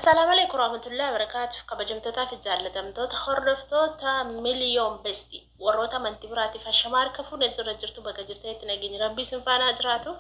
Assalaamu alaikum warahmatullahi wabarakatuh. Kabajamtootaa fi jaallatamtoota hordoftoota Miliyoon Besti, warroota amantii biraatiif ashamaa, harka fuudhee jirra, jirtu bakka jirtanitti nageenyi Rabbii isin faana haa jiraatu.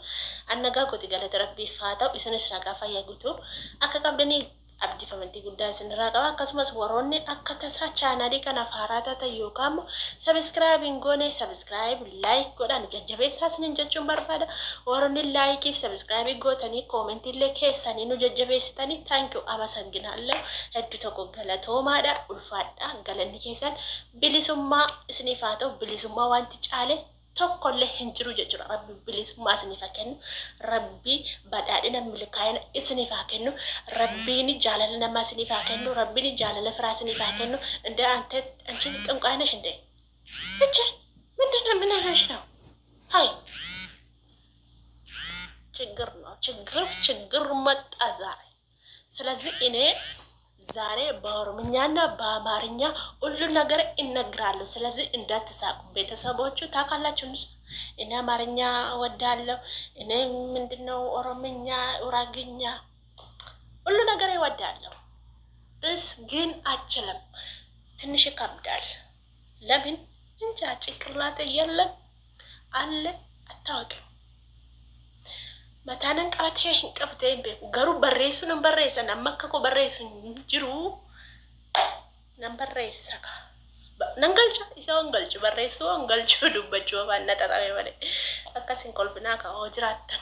An nagaa kooti, galata Rabbiif haa ta'u. Isinis nagaa fayyaa guutuu akka qabdanii abdiif amantii guddaa isinirraa qaba. Akkasumas warroonni akka tasaa chaanaalii kanaaf haaraa taatan yookaan immoo subscribe hin goone, subscribe, like godhaan jajjabeessaa isiniin jechuun barbaada. Warroonni like fi subscribe gootanii comment illee keessanii nu jajjabeessitanii, thank you, አመሰግናለሁ, hedduu tokko galatoomaadha, ulfaadha. Galanni keessan bilisummaa isiniif haa ta'u. Bilisummaa wanti caale tokkollee hin jiru jechuudha. Rabbi bilisummaa isiniif haa kennu. Rabbi badhaadhina, milkaa'ina isiniif haa kennu. Rabbiin jaalala namaa isiniif haa kennu. Rabbiin jaalala firaa isiniif haa kennu. እንደ አንተ አንቺ ጠንቋይ ነሽ እንዴ? እቼ ምንድን ነው? ምን ሆነሽ ነው? ሀይ ችግር ነው፣ ችግር ችግር መጣ ዛሬ። ስለዚህ እኔ ዛሬ በኦሮምኛና በአማርኛ ሁሉ ነገር እነግራለሁ። ስለዚህ እንዳትሳቁ ቤተሰቦቹ። ታውቃላችሁ፣ እኔ አማርኛ እወዳለሁ። እኔ ምንድነው ኦሮምኛ፣ ኡራግኛ ሁሉ ነገር እወዳለሁ። ብስ ግን አችልም፣ ትንሽ ይከብዳል። ለምን እንጃ፣ ጭንቅላቴ የለም አለ አታወቅም። Mataanan qabatee hin qabatee hin beeku. Garuu barreessuu nan barreessa. Nama akka koo barreessu hin jiru. Nan barreessa ka. Nan galcha, isa hin galchu, barreessuu hin galchu, dubbachuu afaan na xaxame malee. Akkas hin kolfinaa ka hoo jiraattan.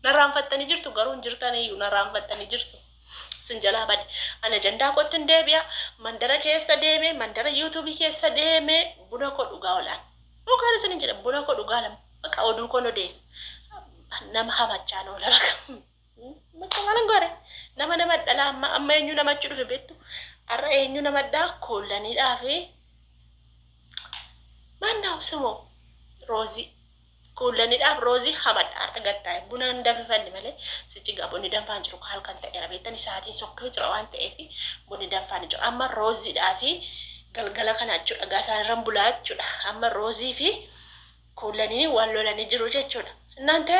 Narraanfattanii jirtu, garuu hin jirtan iyyuu narraanfattanii jirtu. Sin jalaa bade. Ana ajandaa kootti hin deebi'a. Mandara keessa deeme, mandara yuutuubii keessa deeme, buna koo dhugaa oolaan. Dhugaan isin hin jedha, buna koo dhugaa lama. Bakka oduu koon odeessa. Nama hamachaan oola bakka. Bakka maalan gore. Nama nama dhala amma amma eenyu namachi dhufe beektu. Har'a eenyu namadhaa koollaniidhaa fi ማነው ስሙ Roozii. Kuullaniidhaaf Roozii hamadha har'a gattaa'e. Buna hin danfifanne malee sichi gaa bunni danfaan jiru, halkan ta'eera beektani, sa'aatiin sokkee jira waan ta'eef bunni danfaan jiru. Amma Rooziidhaa fi galgala kana jechuudha, gaa isaan irra bulaa jechuudha. Amma Roozii fi kuullanii wal lolanii jiru jechuudha. እናንተ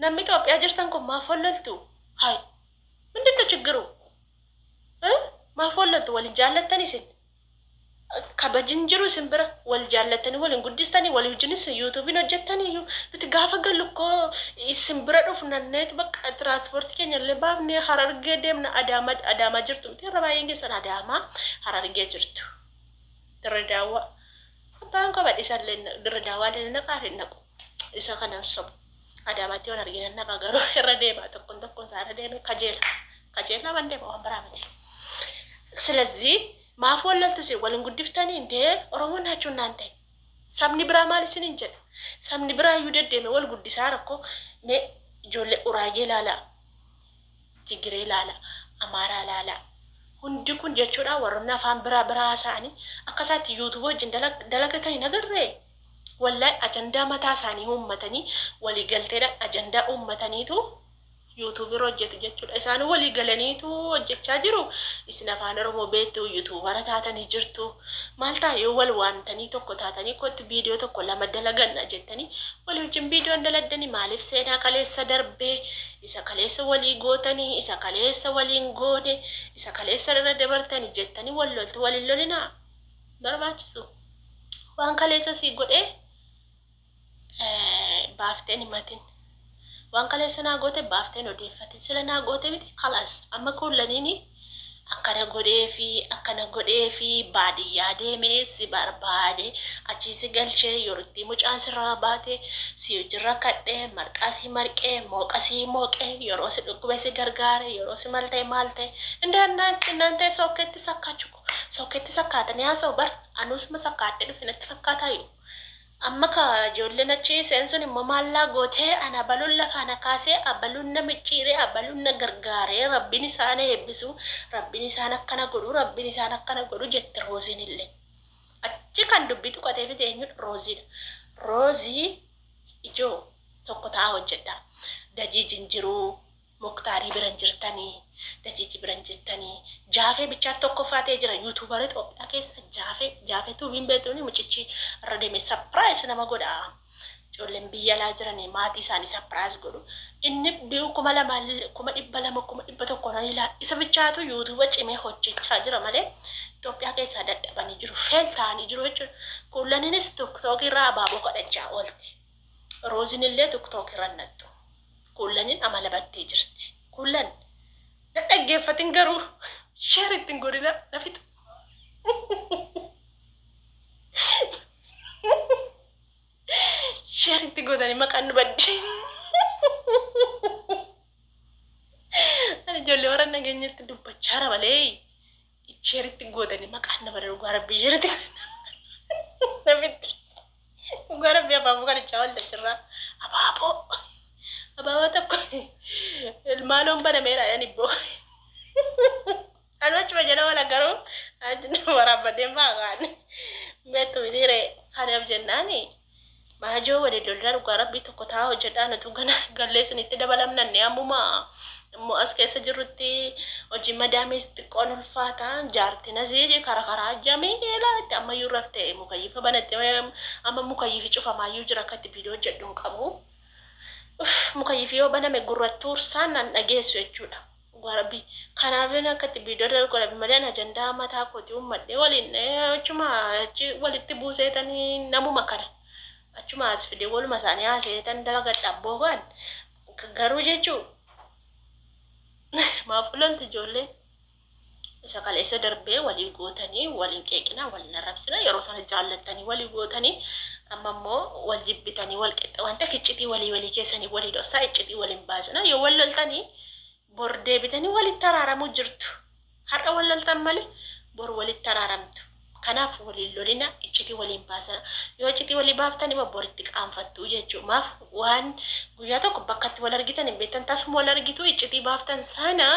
namni Itoophiyaa jirtan kun maaf wal loltu? Hay ምንድን ነው ችግሩ? Maaf wal loltu? Waliin jaallattan isin? Kabajin jiru isin bira? Wal jaallattanii waliin guddistanii, walii wajjinis yuutuubiin hojjettanii iyyuu, nuti gaafa gallu koo isin bira dhufnanneetu bakka tiraanspoortii keenya illee baafnee Harargee deemna. Adaamaa, Adaamaa jirtu miti? Irra baay'een keessan Adaamaa, Harargee jirtu. Dirre Daawwaa abbaan koo badhiisallee Dirre Daawwaa illee naqaa hin naqu, isa kanan sobu. Adaamaatti waan argina naqa, garuu irra deema, tokkoon tokkoon isaa irra deeme kajeela kajeela man deema, waan biraa miti. ስለዚህ maaf wal loltu isin? Waliin guddiftanii indee Oromoon naachuun naan ta'e. Sabni biraa maal isiniin jedha? Sabni biraa iyyuu deddeeme wal guddisaa rakkoo. Mee ijoollee Uraagee ilaalaa, Tigiree ilaalaa, Amaaraa ilaalaa. Hundi kun jechuudha warroonni afaan biraa biraa isaanii akka isaatti yuutuubii wajjin dalagatan hin agarree? Wallahi ajandaa mataa isaanii uummatanii, walii galteedhaan ajandaa uummataniitu yuutuubii irra hojjetu jechuudha. Isaan walii galaniitu hojjechaa jiru. Isin afaan Oromoo beektu, yuutuubara taatanii jirtu. Maal ta'a yoo wal waamtanii, tokko taatanii, kottu viidiyoo tokko lama dalaganna jettanii walii wajjin viidiyoon daladdanii? Maaliif seenaa kaleessa darbee, isa kaleessa walii gootanii, isa kaleessa waliin goone, isa kaleessa irra dabartanii jettanii wal loltu? Waliin lolinaa barbaachisu. Waan kaleessa sii godhee baafteen himatin. Waan kaleessa naa goote baafteen odeeffatin. Sila naa goote miti, خلاص. Amma kuullaniini akkana godhee fi akkana godhee fi baadiyyaa deemee si barbaade, achii si galchee, yerootti mucaan sirraa baate si hojirra kadhee, marqaa si marqee, mooqa si mooqee, yeroo si dhukkube si gargaare, yeroo si maal ta'e maal ta'e እንደ እናንተ ሶኬtti sakkaachuu sokkeetti sakkaatanii haasa'u bar anuusuma sakkaadhee dhufe natti fakkaataayyuu. Amma ka ijoolleen achi seensun immoo maallaa gootee, ana abaluun lafaa na kaasee, abaluun na micciiree, abaluun na gargaaree, Rabbiin isaan eebbisu, Rabbiin isaan akkana godhu, Rabbiin isaan akkana godhu jette Rooziin illee. Achi kan dubbii tuqatee fide eenyudha? Rooziidha. Roozii ijoo tokko ta'a hojjedha. Dajiijin jiruu, Muktaarii biran jirtanii, Dajiiji biran jirtanii, Jaafee bichaa tokkoffaa ta'ee jira. Yuutuubara Itoophiyaa keessa Jaafee, Jaafee tuubiin beektuuni, mucichi irra deeme surprise nama godha. Ijoolleen biyya alaa jiranii maatii isaanii surprise godhu. Inni bi'u 2000, 200,000, 100,000 nan ilaala. Isa bichaatu YouTube cimee hojjechaa jira malee Itoophiyaa keessaa dadhabanii jiru. Fail ta'anii jiru jechuudha. Kuullaniinis TikTok irraa abaaboo kadhachaa oolti. Rooziin illee TikTok irra nattu. Kuullaniin amala baddee jirti. Kuullan na dhaggeeffatin garuu share ittiin godhina na fixu. Share itti gootanii maqaan nu baddi. Ani ijoollee warra nageenyatti dubbachaara malee share itti gootanii maqaan na bada dhugaa rabbii share itti na fixxi. Dhugaa rabbii abaaboo kana chaawalta jirra. Abaaboo. Abaaboo tokko ilmaanoon banameera jedhan ibboo. Anu achuma jala oola garuu waraabbadheen ba'a kaan. Beektu mitiire kanaaf jennaani maajoo waliin lolaa dhugaa rabbii tokko taa hojjedhaa nutu gana gallee isinitti dabalamnanne ammuma immoo as keessa jirrutti hojii madaamis xiqqoon ulfaata jaartiin asii kara karaa jamiila itti ammayyuu rafte mukayyifa banatte amma mukayyifi cufamaayyuu jira akka itti viidiyoo hojjedhu hin qabu. Mukayyifi yoo baname gurratti ursaan nan dhageessu jechuudha. Dhugaa rabbii kanaafin akka itti viidiyoo darbu godhame malee ani ajandaa mataa kootii uummadhee waliin achuma achi walitti buuseetanii namuma kana achuma as fidee waluma isaanii haaseetan dalagadha abboo kan garuu jechuu maaf lolti ijoolleen isa kaleessa darbee walii gootanii waliin qeeqinaa waliin arrabsinaa yeroo sana jaallattanii walii gootanii amma immoo wal jibbitanii wal qixxa wanta iccitii walii walii keessanii walii dhossaa iccitii waliin baasinaa yoo wal loltanii bor deebitanii walitti araaramuu jirtu. Har'a wal loltan malee bor walitti araaramtu. Kanaaf waliin lolina iccitii waliin baasina. Yoo iccitii walii baaftan immoo boritti qaanfattu jechuudha. Maaf waan guyyaa tokko bakka itti wal argitan hin beektan tasuma wal argitu iccitii baaftan sana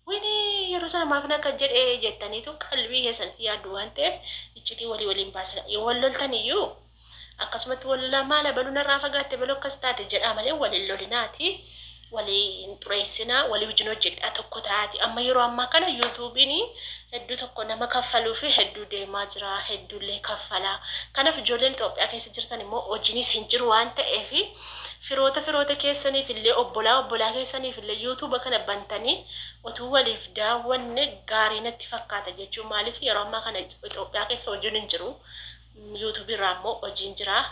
wini yeroo sana maaf akka jedhe jettaniitu qalbii keessanitti yaaddu waan ta'eef iccitii walii waliin baasina. Yoo wal loltan iyyuu akkasumatti wal lolaa maala baluu narraa fagaatte baluu akkas taate jedhaa malee waliin lolinaati. Walii hin xureessinaa walii wajjin hojjedhaa tokko taati. Amma yeroo ammaa kana YouTube'n hedduu tokko nama kaffaluu fi hedduu deemaa jira hedduullee kaffala. Kanaaf ijoolleen Itoophiyaa keessa jirtan immoo hojiinis hin jiru waan ta'eef firoota firoota keessaniif illee obbolaa obbolaa keessaniif illee YouTube kana bantanii otuu waliif daawwanne gaarii natti fakkaata jechuun maaliif yeroo ammaa kana Itoophiyaa keessa hojiin hin jiru. YouTube irraa immoo hojiin jira.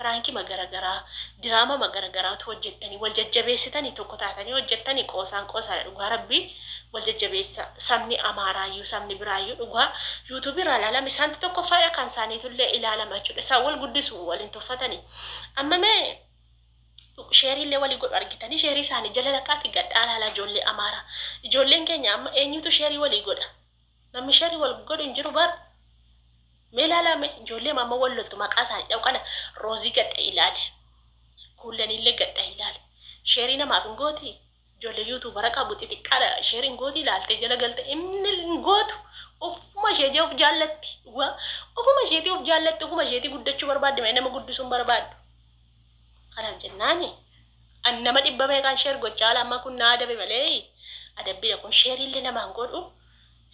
Prank garagaraa diraama garagaraatu hojjettanii wal jajjabeessitanii tokko taatanii hojjettanii qoosaan qoosaadha dhugaa rabbii wal jajjabeessa sabni Amaaraayyuu sabni biraayyuu dhugaa YouTube irraa ilaalama isaantu tokkoffaadha kan isaaniitullee ilaalama jechuudha isaan wal guddisu waliin tuffatanii amma mee sheeriillee walii godhu argitanii sheerii isaanii jala dhaqaati gadhaa ilaalaa ijoollee Amaaraa ijoolleen keenya amma eenyutu sheerii walii godha namni sheerii wal godhu hin jiru bara. Mee ilaalaa mee ijoollee amma wal loltu maqaa isaanii dha'u kana roozii gadha ilaali. Kuullaniillee gadha ilaali. Sheerii namaaf hin gooti. Ijoollee YouTubera qabu xixiqqaadha. Sheerii hin gooti ilaaltee jala galte inni hin gootu. Ofuma ishee of jaallatti. Ofuma isheetii of jaallatti. Ofuma isheetii guddachuu barbaaddi malee nama guddisuu hin barbaaddu. Kanaaf jennaani an nama dhibba meeqaan share gochaa ala amma kun na adabe malee adabbiidha kun sheeriillee namaan godhu.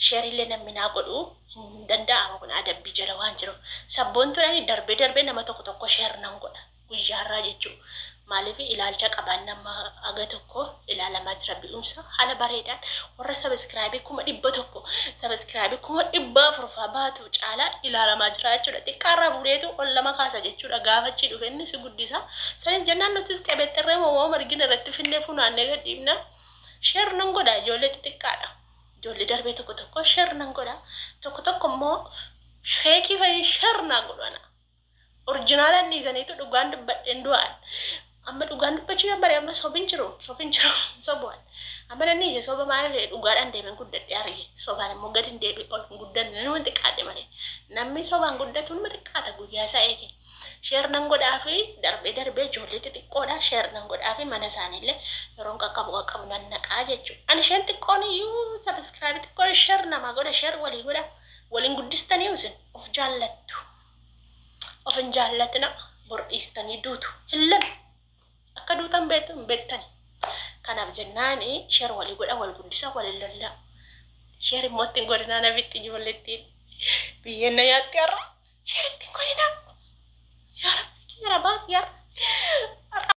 Sheerillee namni naa godhu hin danda'amu kun adabbii jala waan jiruuf. Sabboontuudhaan darbee darbee nama tokko tokko share nan godha guyyaarraa jechuudha. Maaliif ilaalcha qabaan nama aga tokko ilaalamaa jira bi'umsa haala bareedaan warra subscribe 100,000 subscribe 400,000 baatu caalaa ilaalamaa jira jechuudha. Xiqqaarraa fuudheetu ol lama kaasa jechuudha. Gaafa achi dhufe inni si guddisa. Saniif jennaan nutis qebexxirree moomoo margina irratti finnee funaannee gadhiifna. Share nan godha ijoollee xixiqqaadha. Ijoollee darbee tokko tokko share nan godha. Tokko tokko immoo fake fa'i share naa godhu ana. Originaalaan dhiisaniitu dhugaan dubbadheen du'an. Amma dhugaan dubbachuu yoo bare amma sobin jiru sobin jiru sobu'an. Amma namni ije soba maal dhugaadhaan deemeen guddadhee arge. Sobaan immoo gadi hin deebi'e ol hin guddanne nama xiqqaadhe malee. Namni sobaan guddatu nama xiqqaata guyyaa isaa eege. Share nan godhaa fi darbee darbee ijoollee xixiqqoodha share nan godhaa fi mana isaaniillee yeroon qaqqabu qaqqabu nan naqaa jechuudha. Ani isheen xiqqoon iyyuu subscribe xiqqoon share namaa godha share walii godha. Waliin guddistanii isin of jaallattu. Of hin jaallatina bor dhiistanii duutu. Hin lame. Akka duutan beektu hin beektani. Kanaaf jennaani share walii godha wal guddisa waliin lollaa. Share immoo ittiin godhinaa nafitti ijoollettiin. Biyyeen na nyaatti har'a. Share ittiin godhinaa. Yaa Rabbi kiyya baas yaa.